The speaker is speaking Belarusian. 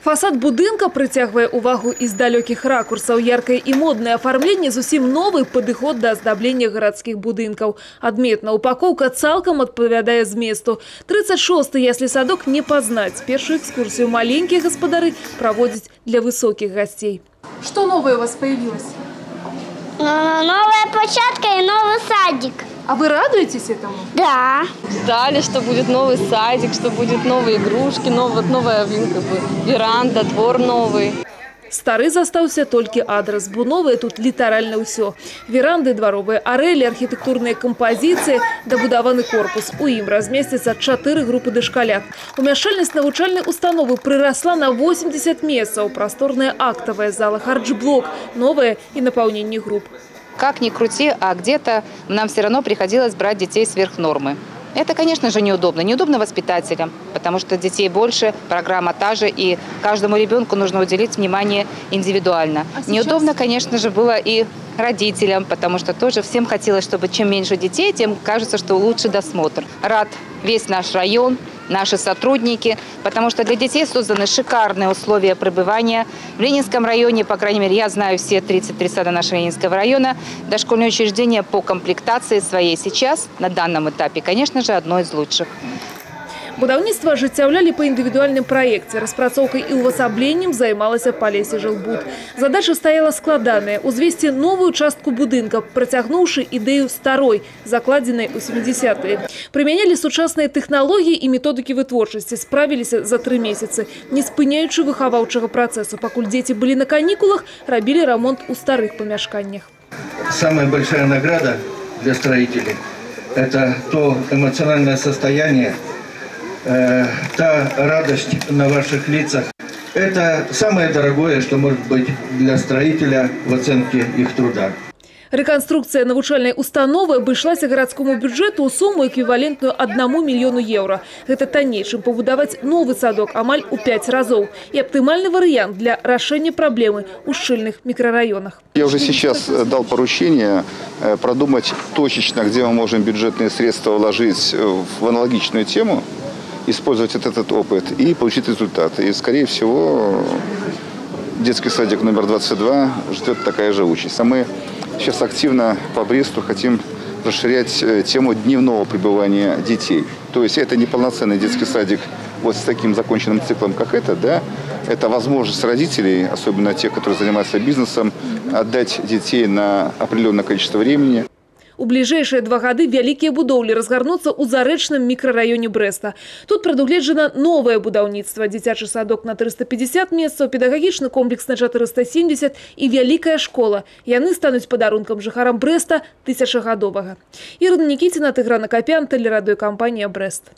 Фасад будынка прыцягвае увагу і з далёкіх ракурсаў. Яркае і моднае афармленне — зусім новы падыход да аздаблення гарадскіх будынкаў. Адметна, упакоўка цалкам адпавядае зместу. 36-ы яслі-садок не пазнаць. Першую экскурсію маленькія гаспадары праводзяць для высокіх гасцей. Что новое у вас появилось? Новая площадка и новый садик. А вы радуетесь этому? Да. Ждали, что будет новый садик, что будет новые игрушки, новая, как бы, веранда, двор новый. Стары застаўся толькі адрас, бо новае тут літаральна ўсё. Веранды, дваровыя арэлі, архітэктурныя кампазіцыі, дабудаваны корпус. У ім размесціцца чатыры групы дашкалят. Умяшчальнасць навучальнай установы прырасла на 80 месцаў. Прасторная актавая зала, харчблок, новае і напаўненне груп. Как ни крути, а где-то нам все равно приходилось брать детей сверх нормы. Это, конечно же, неудобно. Неудобно воспитателям, потому что детей больше, программа та же, и каждому ребенку нужно уделить внимание индивидуально. А сейчас? Неудобно, конечно же, было и родителям, потому что тоже всем хотелось, чтобы чем меньше детей, тем кажется, что лучше досмотр. Рад весь наш район, наши сотрудники, потому что для детей созданы шикарные условия пребывания. В Ленинском районе, по крайней мере, я знаю все 33 сада нашего Ленинского района, дошкольное учреждение по комплектации своей сейчас, на данном этапе, конечно же, одно из лучших. Будаўніцтва ажыццяўлялі па індывідуальным праекце. Распрацоўкай і ўвасабленнем займалася «Палессе-Жылбуд». Задача стаяла складаная – узвесці новую частку будынка, працягнуўшы ідэю старой, закладзенай у 70-е. Прымянялі сучасныя тэхналогіі і методыкі вытворчасці, справіліся за 3 месяцы, не спыняючы выхаваўчага працэсу. Пакуль дзеці былі на канікулах, рабілі рамонт у старых памяшканнях. Самая большая награда для строителей – это то эмоциональное состояние, та радость на ваших лицах. Это самое дорогое, что может быть для строителя в оценке их труда. Рэканструкцыя навучальнай установы абышлася гарадскому бюджэту ў суму, эквівалентную 1 мільёну еўра. Гэта танней, чым пабудаваць новы садок, амаль у пяць разоў. І аптымальны варыянт для рашэння праблемы ў шчыльных мікрараёнах. Я уже сейчас дал поручение продумать точечно, где мы можем бюджетные средства вложить в аналогичную тему, использовать этот опыт и получить результат. И, скорее всего, детский садик номер 22 ждет такая же участь. А мы сейчас активно по Бресту хотим расширять тему дневного пребывания детей. То есть это не полноценный детский садик вот с таким законченным циклом, как это, да, это возможность родителей, особенно тех, которые занимаются бизнесом, отдать детей на определенное количество времени. У бліжэйшыя 2 гады вялікія будоўлі разгарнуцца ў зарэчным мікрараёне Брэста. Тут прадугледжана новае будаўніцтва: дзіцячы садок на 350 месцаў, педагагічны комплекс на 470 і вялікая школа. Яны стануць падарункам жыхарам Брэста тысячагадовага. Ірына Нікіціна, Тыгран Акапян, тэлерадыёкампанія «Брэст».